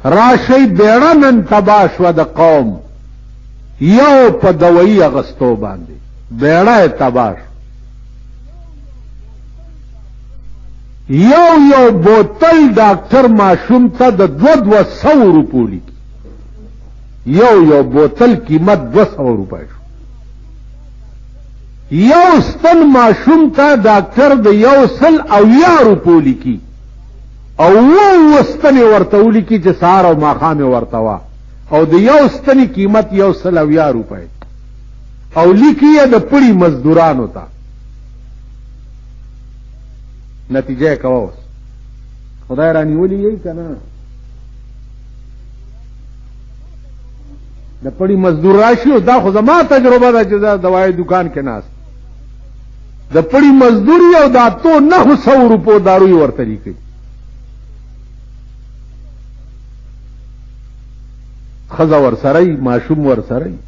راشئ بیړه نن تباه شوه د قوم یو په دوایی اغستو باندې بیړه یې تباه شوه. یو یو بوتل ډاکټر ماشوم ته د 200 روپو لیکي، یو یو بوتل قیمت 200 روپۍ شو. یو ستن ماشوم ته ډاکټر د 170 روپو لیکي او اووه ستنې ورته ولیکي چې سهار او ماښام یې ورته وه، او د یو ستنې قیمت 170 روپۍ، او لیکي یې د پړي مزدورانو ته. نتیجه یې کوه اوس، خدای رانیولي یې که نه؟ د پړي مزدور راشي، او دا خو زما تجربه ده چې زه دوایي دکان کې ناست، د پړي مزدور یې او د 800-900 روپو دارو یې ورته لیکي. ښځه ورسره وي، ماشوم ورسره وي،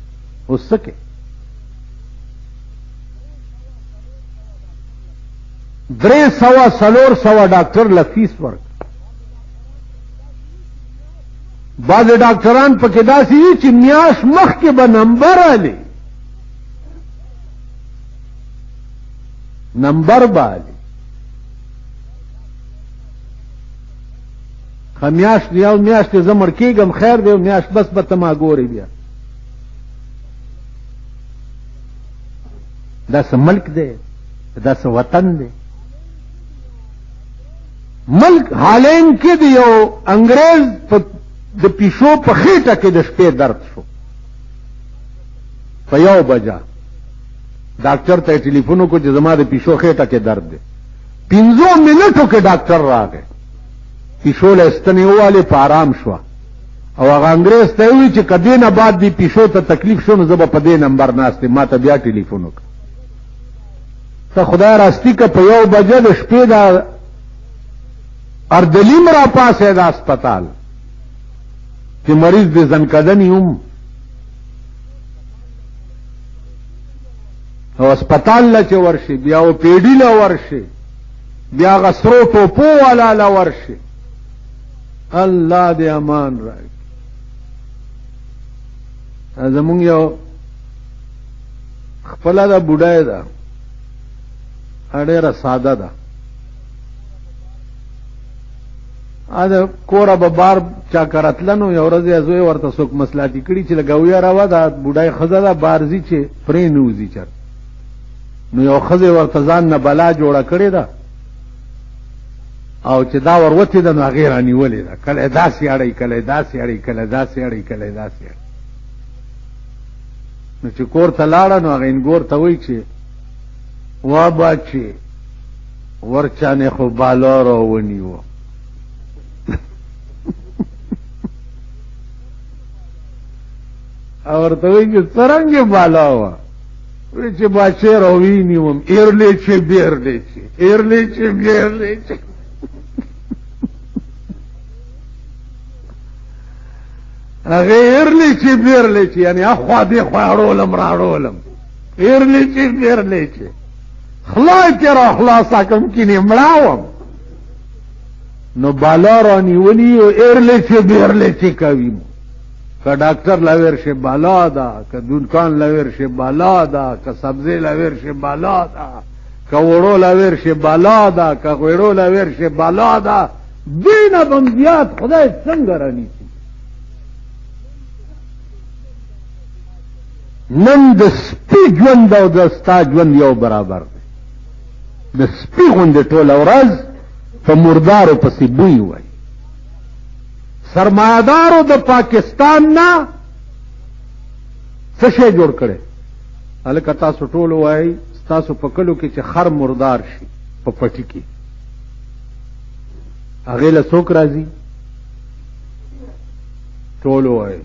اوس څه کوي؟ 300-400 ډاکټر له فیس ورک. بعضې ډاکټران پکې داسې دي چې میاشت مخکې به نمبر الي، نمبر به الي. ښه میاشت یو میاشت زه مړ کېږم، خیر دی، میاشت بس به ته ما ګورې. بیا دا څه ملک دی، دا څه وطن دی؟ ملک هالند کې د یو انګرېز په د پیشو په خېټه کې د شپې درد شو په 1 بجه. ډاکټر ته یې ټلیفون وکړو چې زما د پیشو خېټه کې درد دی. 5 منټو کې ډاکټر راغی، پیشو له ستنې ووالې، په آرام شوه. او هغه انګرېز ته یې وویل چې که دې نه بعد دې پیشو ته تکلیف شو نو زه به په دې نمبر ناست یم، ما ته بیا ټلیفون وکړه. ته خدای راستی که په 1 بجه د شپې دا اردلیم را پاسې د هسپتال چې مریض دې ځنکدنی هم او هسپتال له چې ورشي، بیا او پیډي له ورشي، بیا هغه سرو ټوپو والا له ورشي. الله دې امان راکړي. زمونږ یو خپله ده بوډۍ ده، ډېره ساده ده. د کوره به بار چا کره تله، نو یو ورځ یې زوی ورته څوک مسلاتي کړي چې لږه ویروه، دا بوډۍ ښځه ده، بار ځي چې پرې نه وځي چېرته. نو یو ښځې ورته ځان نه بلا جوړه کړې ده، او چې دا وروتې ده نو هغې رانیولې ده، کله یې داسې اړوي، کله یې داسې اړوي، کله یې داسې اړوي، کله یې داسې اړوي. نو چې کور ته لاړه نو هغه انګور ته وایي چې وا باچې ورچانې خو بالا را ونیوه. او ورته وایي چې څرنګه بالا وه؟ وایي چې باچې را وینیوم، ایرلې چې بیرلې چې، ایرلې چې بیرلې چې. هغې ایرلې چې بیرلې چې، یعنې اخوا دې خوا اړولم راړولم، ایرلې چې بیرلې چې، خلای ترې را خلاصه کړم کینې مړه وم. نو بالا رانیولي او ایرلې چې بیرلې چې کوي مو. که ډاکټر له ورشي بالا ده، که دکان له ورشي بالا ده، که سبزی له ورشي بالا ده، که وړو له ورشي بالا ده، که غوړو له ورشي بالا ده. دې نه به هم زیات خدای څنګه رانیسي؟ نن د سپي ژوند او د ستا ژوند یو برابر دی. د سپي غوندې ټوله ورځ په مردارو پسې بوی وایي. سرمایدارو د پاکستان نه څه شی جوړ کړی؟ هلکه تاسو ټول وایئ، ستاسو په کلو کې چې خر مردار شي په پټي کې، هغې له څوک راځي؟ ټول وایئ.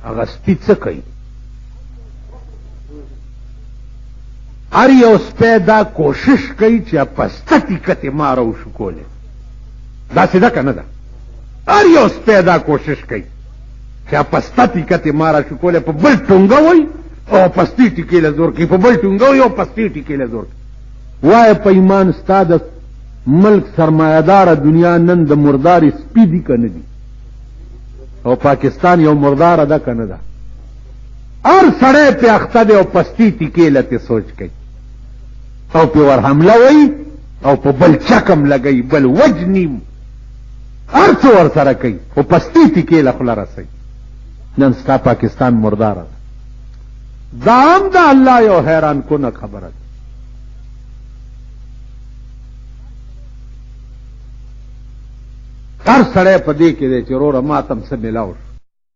هغه سپي څه کوي؟ هر یو سپی دا کوشش کوي چې پسته ټیکه ترې ماره وشو کولی. داسې ده که نه ده؟ هر یو سپی دا کوشش کوي چې پسته ټیکه ترې ماره شو کولی، په بل ټونګه وایي او پستې ټیکې له زور کوي، په بل ټونګه وایي او پستې ټیکې له زور کوي. وایه په ایمان ستا د ملک سرمایدار دنیا نن د مردارې سپي دي که نه دي؟ او پاکستان یو مردار ده که نه ده؟ هر سړی پې اخته دی او پستې تیکې له ترې سوچ کوي او پې ور حمله وایي او په بل چکم لګوي، بل وجني، هر څه ورسره کوي، خو پستې تیکې له خوله رسوي. نن ستا پاکستان مرداره ده. دا هم د الله یو حیران کونه خبره ده. هر سړی په دې کې دی چې وروره ما ته هم څه میلاو شو.